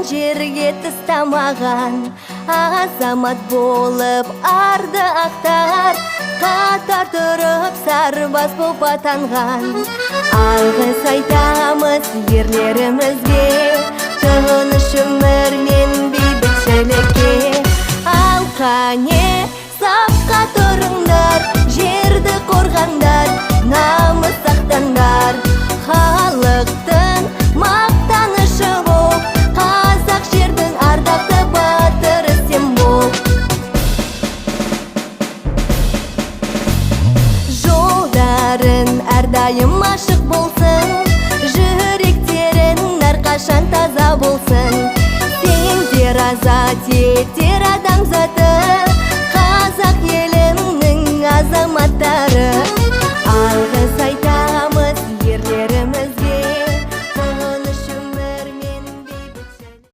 Жерге тастамаған, азамат болып арды ақтар, қатар тұрып сарбаз боп атанған. Алғыс айтамыз ерлерімізге, тыныш өмір мен бейбітшілікке. Ал қане, сапқа тұрыңдар, жерді қорғаңдар, намыс сақтаңдар. Халықтың мақтанышы бол, қазақ жердің ардақты батыры сен бол. Жолдарың әрдайым ашық болсын, жүректерің әрқашан таза болсын. Сендер азат ете